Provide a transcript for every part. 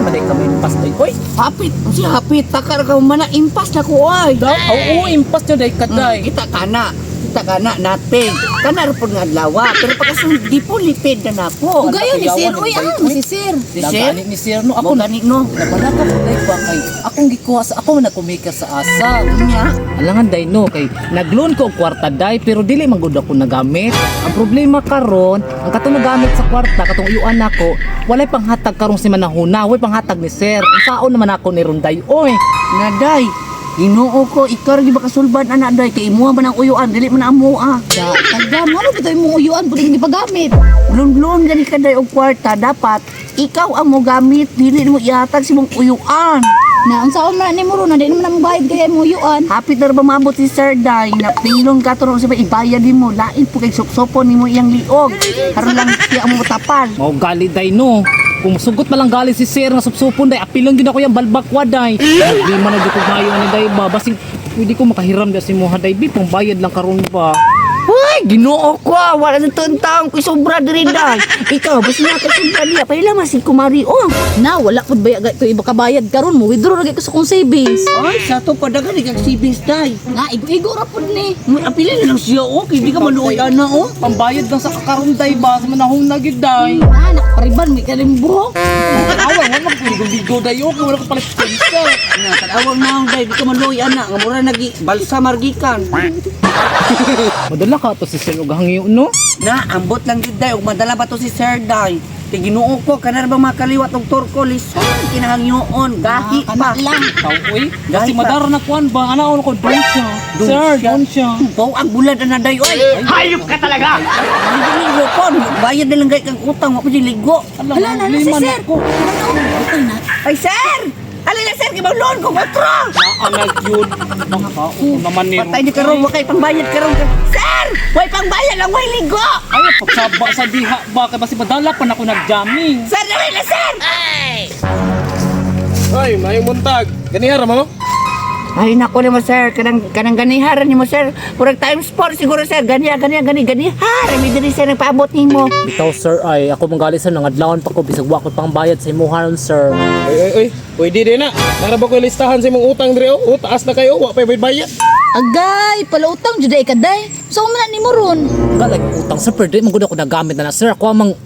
Hapit man day kami impas day. Oy, Hapit, si hapit takar ka man na impas na ko ay. daw, oo, impas nyo day kaday. Kita kana. Kita kana natin. Kana ra pud nga adlaw, pero pagkasunod di po lipid na nako. Ugayon ni sir, uy ah, si sir. Si sir? Dagani ni sir no Ako ako na gani no. nabalaka ko day ba kay akong gikuha sa ako man nagkumika sa asa. Nya. Alangan day no kay nagloan ko og kwarta day pero dili man gud ako nagamit. Ang problema karon, ang katong nagamit sa kwarta katong uyuan nako, walay panghatag karong si manahuna, walay panghatag ni sir. Unsaon naman ako ni Runday oy? Nga day. Ginoo ko, ikaw ra gyud makasulbad ana day kay imuha man ang uyuan, dili man ang amoa. Da, taga mo ano ba imong uyuan pud hindi pagamit? Loan-loan gani ka day og kwarta dapat ikaw ang mogamit dili mo ihatag sa imong uyuan. Na unsaon man nimo ron, di naman ang bayad kay imong uyuan. Happy na ra ba maabot si Sir Day na pilon ka to sa ibayad nimo lain po kay supsopon nimo iyang liog. Karon lang siya ang motapal. Mao gali day no. Kung sugot man lang gali si sir nga supsupon day, apilon gyud ako yang balbakwa day. Di man na jud ko mayo ni day ba, basig pwede ko makahiram da si mo day bi pangbayad lang karon ba. Hoy, Ginoo ko, ah, wala na taon ko sobra diri day. Ikaw basta na ka sobra diya paila man si kumari oh. Na wala pud baya ko iba kabayad karon mo withdraw ra ko sa kong savings. Ay, sa to padagan kag savings day. Na igo-igo ra pud ni. May apilin na lang siya oh, kay di ka maluoy ana oh. Pambayad lang sa kakaron day ba, sa manahong na gyud day. Na nakapariban may kalim buhok. Awa, wala man ko bigo day okay, wala ko palit pensa. Na tan-awang naong day, di ka maluoy ana, nga mura nagi balsa margikan. Madala ka to si sir og hangyo no. Na, ambot lang gyud day ug madala ba to si Sir Day. Kay Ginoo ko kana ra ba makaliwat og turko lison kinahangyoon gahi Ah, pa. kana lang. Tao oy, kasi Gahi pa. madara na kuan ba, ana ko don siya. Don Sir, siya. don siya. Baw ang bulad na day oy. Hayop ka talaga. Ligo ko, bayad na lang gay kang utang wa pa di ligo. Hala na na si sir. Ano na? Ay sir! Alay na sir, kay loan ko otro. Ana gyud. Nakao naman ni. Patay ni karon wa kay pangbayad karon. Sir, way pangbayad lang way ligo. Ay, pagsaba sa diha ba kay basi madala pa na ako nagjamming. Sir, dali na sir. Ay, maayong buntag. Ganihara mo? Ay nako nimo sir, kanang kanang ganiharan nimo sir. Murag times 4 siguro sir. Ganiha ganiha gani ganihara mi diri sir nagpaabot nimo. Bitaw sir ay ako manggali sir nangadlawon pa ko bisag wa ko pang bayad sa imuha sir. Oy, oy, oy. Pwede din na. Nara ba ko listahan sa imong utang diri oh? Oh, taas na kayo, wa pa bayad. Agay, palautang jud ay kaday. So man na nimo ron. Galay utang sir pero di man gud ako nagamit na na sir. Ako amang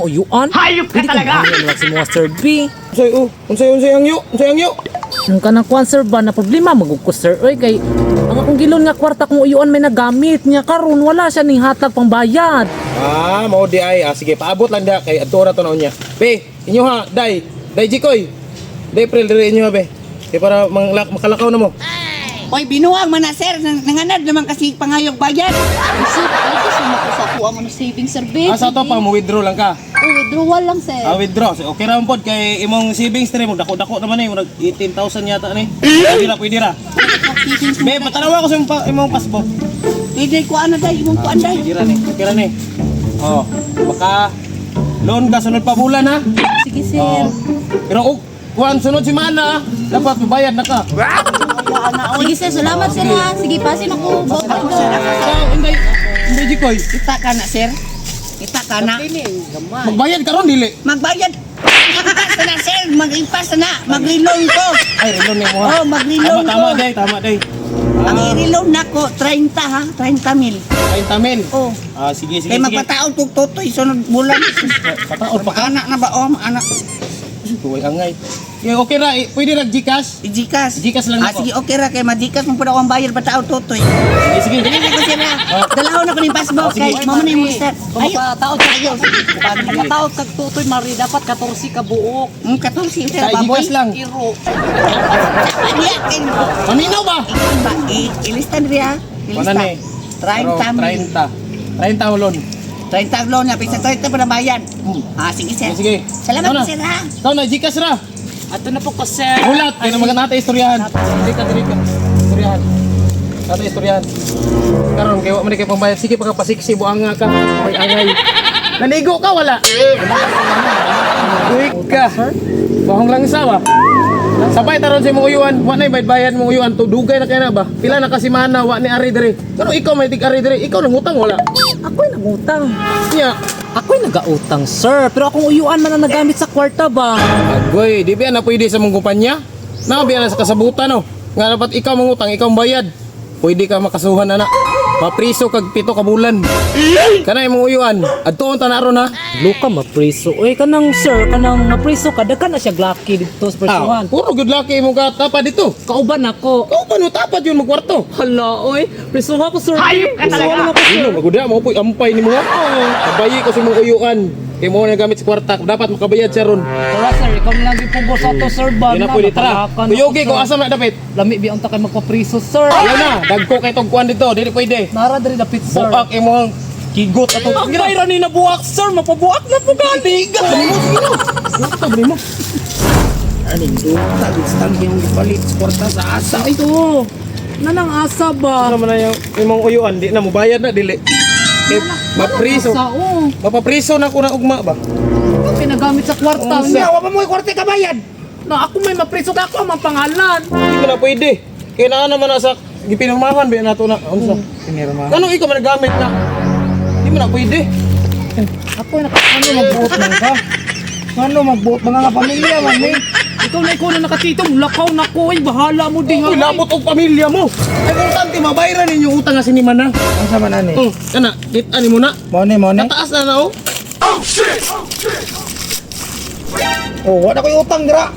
uyuan. Hayop ka talaga. Hindi ko sa mga sir B. Unsay oh, unsay unsay ang yu? Unsay ang yu? Ang kanang kuan sir ba na problema magug ko sir oy kay ang akong gilon nga kwarta kong uyuan may nagamit niya karon wala siya ning hatag pang bayad. Ah, mao di ay. Ah, sige, paabot lang diha kay adto ra to na unya. Be, inyo ha, day. Day Jikoy. Day Prel diri inyo ha, be. Kay para manglak makalakaw na mo. Oy, binuang man na sir, nanganad naman kasi pangayog bayad. Sir, ay ko suma ko sa kuha mo ng savings sir be. Ah, sa to pa mo withdraw lang ka. Oh, withdrawal lang sir. Ah, withdraw. So, okay ra man pod kay imong savings diri mo dako-dako naman eh, murag 18,000 yata ni. Pwede ra, pwede ra. Be, patanawa ko sa imong, imong passport. Pwede ko ana day, imong kuan day. Pwede ra ni. Okay ra ni. Oh, baka loan ka sunod pa bulan ha. Sige sir. Oo. Pero og kuan sunod si mana, dapat mabayad na ka. Sige sir, salamat sir ha. Sige, pasin ako. Bye Ikaw, hindi hindi Jikoy. Kita ka na sir. Kita ka na. Magbayad ka ron dili. Magbayad. Impas na sir, mag-impas na, mag-reloan ko. Ay, reload ni mo ha. Oh, mag-reload Tama, tama ko. day, tama day. Ang i-reloan nako 30 ha, 30 mil. 30 mil. Oh. Ah, sige, sige, Kay sige. magpataon kog tutoy sunod bulan. Pataon pa ka. Anak na ba oh, anak Tuway angay. Okay, okay ra, eh, pwede ra GCash. i-Gcash. Gcash lang Ah, nako. sige, okay ra kay ma-Gcash mo pud ako ang bayad pataon tutoy. Sige, sige. Dili ko sir ha. Dalahon ako ning passport Oh, sige. kay mao man imong sir. Ayo. Pataod Ayo. Pataod kag tutoy Mari dapat 14 ka buok. 14 sir Sa baboy. GCash lang. Iro. Niya kay Paminaw ba? ba ilista diri ha. Wala Ilista. ni. 30 mil. 30. 30 ang loan. 30 ang loan na, pisa 30 pa na bayad. Ah, sige sir. Sige, sige. Salamat Ikaw na. sir ha. Ikaw na, GCash ra. Ato na po ko sir. Hulat, kaya naman natin istoryahan. Dili ka, dili ka. Istoryahan. Natin istoryahan. Karon kay wa man ni kay pambayad. Sige pagka pasiksi buang nga ka. May angay. Nanigo ka wala? Uy ka. Bahong lang isa ba? Sabay taron sa imong uyuan, wa nay bayad mong uyuan to dugay na kay na ba? Pila na ka semana wa ni ari diri. Pero ikaw may tig ari diri, ikaw nangutang wala. Ako'y nangutang. Nya, Ako'y nagautang, sir. Pero akong uyuan man ang nagamit sa kwarta ba? Agoy, di ba na pwede sa mong kumpanya? Nabi na sa kasabutan no. Nga dapat ikaw mangutang, ikaw ang bayad. Pwede ka makasuhan ana. Mapriso kag 7 ka bulan. Kana imong uyuan. Adtoon ta na ron ha. Luka, mapriso. Uy, kanang sir, kanang mapriso ka. Daghan na siya glaki dito sa prisuhan. Ah, puro good luck imong katapa dito. Kauban ako. Kau pa no tapat yun magkwarto. Hala, oy. Prisuha ko, sir. Hayop ka talaga. Ako, sir. Ino, maguda mo po'y ampay ni mo ha. Kabayi ko sa imong uyuan. Kay mo na gamit sa kwarta, dapat makabayad siya ron. Tara, sir. Ikaw na lang ipugo sa to, sir. Ba? Di na pwede tara. Mapalakan ako, Kuyugi sir. ko asa na dapit. Lami, biyang ta kay magpapriso, sir. Ayaw na, dagko kay tong kuan dito, dili pwede. Nara diri dapit, sir. Buak imong kigot ato. Ang bayra ni nabuak, sir. Mapabuak na po gani. Sabi mo. Aning duta, gustang yung gipalit sa kwarta sa asa. Ito. Nanang asa ba? Ano man na yung imong uyuan, di na mobayad na dili. Eh, mapriso. Asa, oh. Mapapriso na ko na ugma ba? Ito, pinagamit sa kwarta. Nga, wa pa mo yung kwarta kabayad. Na ako may mapriso ka ako ang pangalan. Hindi ko na pwede. Kaya naa naman na sa gipinirmahan ba nato na unsa? Pinirma. Ano ikaw man nagamit na? Hindi mo na pwede. Ako naka Ano magbuot man ka? Ano magbuot mga nga pamilya man ni? Ikaw na nakatito, lakaw na ko, ay bahala mo din. Uy, labot og pamilya mo. Ay importante mabayaran ninyo utang nga sinima na. Ang sama na ni? Kana, kita ni mo na. Mo ni, mo ni. Nataas na na oh. Oh, wala ko'y utang dira.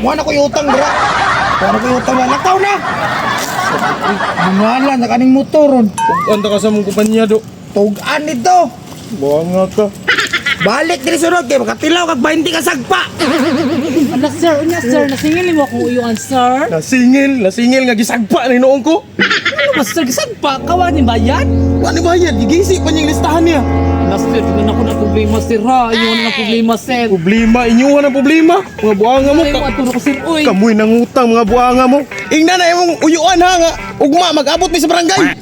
Wala ko'y utang dira. Wala ko'y utang dira. Lakaw na. Bungalan na kaning motor ron. Anta ka sa mong kumpanya do. Tugan nito. Buanga ka. Balik diri sunod kay makatilaw kag 20 ka sagpa. Ala sir, unya sir, nasingil mo akong uyuan sir. Nasingil, nasingil nga gisagpa ni noong ko. Ano ba sir, gisagpa, kawan ni bayad? Wa ni bayad, gigisi pa niyang listahan niya. Ala sir, tingnan ako na problema sir ha, ayun na problema sir. Problema, inyuha ng problema. Mga buanga mo. Ay, ato na ko sir, uy. Kamoy nangutang mga buanga mo. Ingna na imong uyuan ha nga. Ugma mag-abot mi sa barangay.